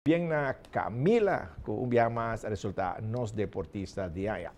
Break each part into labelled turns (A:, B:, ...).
A: Pabien na Camila, cu un biaha mas a resulta nos deportista di aña.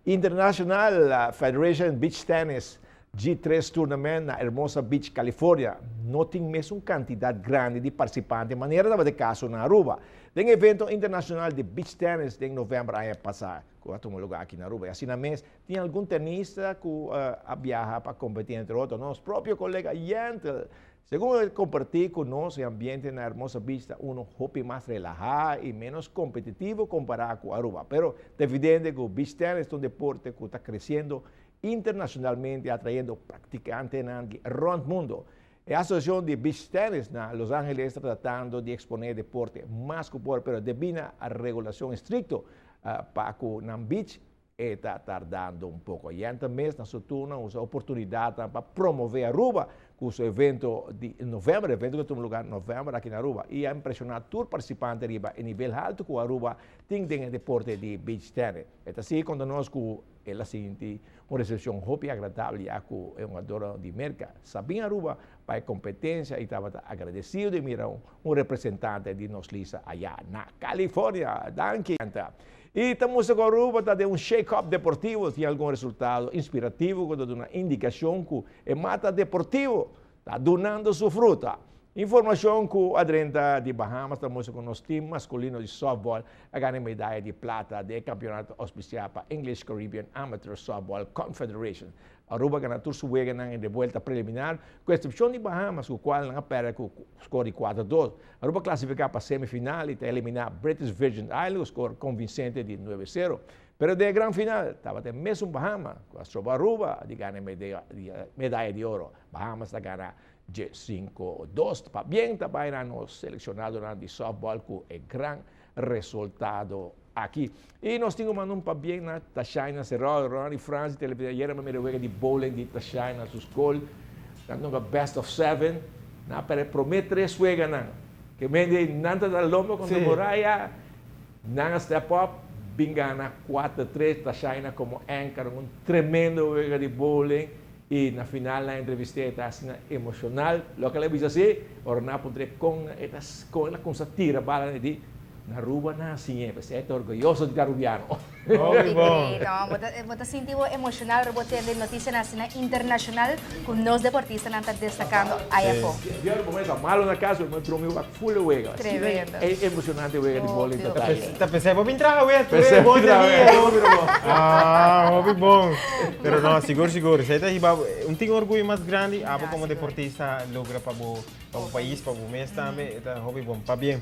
A: International Federation Beach Tennis G3 Tournament na Hermosa Beach, California, no tin mesun cantidad grandi di participante manera tabata e caso na Aruba den evento internacional di beach tennis den november aña pasa cu a tuma lugar aki na Aruba. Y asina mes tin algun tenista cu a biaha pa competi, entre otro nos propio colega Yentel. Segun el comparti cu nos, e ambiente na Hermosa Beach ta uno hopi mas relaha y menos competitivo compara cu Aruba. Pero ta evidente cu beach tennis ta un deporte cu ta creciendo internacionalmente atrayendo practicantenan di rond mundo. E asociacion di beach tennis na Los Angeles ta tratando di expone e deporte mas cu por, pero debi na regulacion estricto pa cu nan beach, e ta tardando un poco. Yenta mes na su turno a usa oportunidadnan pa promove Aruba cu su evento di november, evento cu a tuma lugar november aki na Aruba y a impresiona tur participante riba e nivel halto cu Aruba tin den e deporte di beach tennis. E ta sigui conta nos cu el a sinti un recepcion hopi agradabel ya cu e hungadornan di Merca sa bin Aruba pa e competencia y tabata agradecido di mira un representante di nos lista aya na California. Danki Yenta. Y ta mustra cu Aruba ta den un shake-up deportivo, tin algun resultado inspirativo cu ta duna indicacion cu e mata deportivo ta dunando su fruta. Informacion cu a drenta di Bahamas ta mustra cu nos team masculino di softball a gana e medaya di plata den e campeonato auspicia pa English Caribbean Amateur Softball Confederation. Aruba a gana tur su weganan en de vuelta preliminar, cu excepcion di Bahamas cu cual nan a perde cu score di 4-2. Aruba a clasifica pa semifinal y ta elimina British Virgin Islands cu score convincente di 9-0. Pero den e gran final tabata e mesun Bahama cu a stroba Aruba di gana e medaya di oro. Bahamas ta gana dje 5-2. Pabien ta bay na nos seleccionadonan di softball cu e gran resultado aki. Y nos tin cu manda un pabien na Tashaina Serol, Ronnie Frans di Television. Ayera mi mira e wega di bowling di Tashaina su school. Nan dunga best of seven. Nan a perde prome tres weganan. Ke mende nan ta da lomba contra Moraya. Nan a step up, bin gana 4-3. Tashaina como anchor un tremendo wega di bowling. Y na final nan entrevist'é, e ta asina emocional. Loke el a bisa si, ora nan a puntr'é con e ta con el a cuminsa tira bala, e di, Na Aruba nan a siñ'é, p'esei e ta orguyoso di ta Arubiano.
B: Hopi bon. No, bo ta sinti bo emocional ora bo tende noticianan asina internacional cu nos deportistanan ta destacando aya afó.
A: Di ora bo mester malo na cas, bo mester drumi wak full e wega.
B: Tremendo.
A: E emocionante wega di bowling ta trae.
C: Ta p'esei bo bin traha wea tur e bon dia. Ah, hopi bon. Pero no, sigur sigur. Esei ta hiba un tin orguyo mas grandi. Abo como deportista logra pa bo pa bo pais, pa bo mes tambe. E ta hopi bon. Pabien.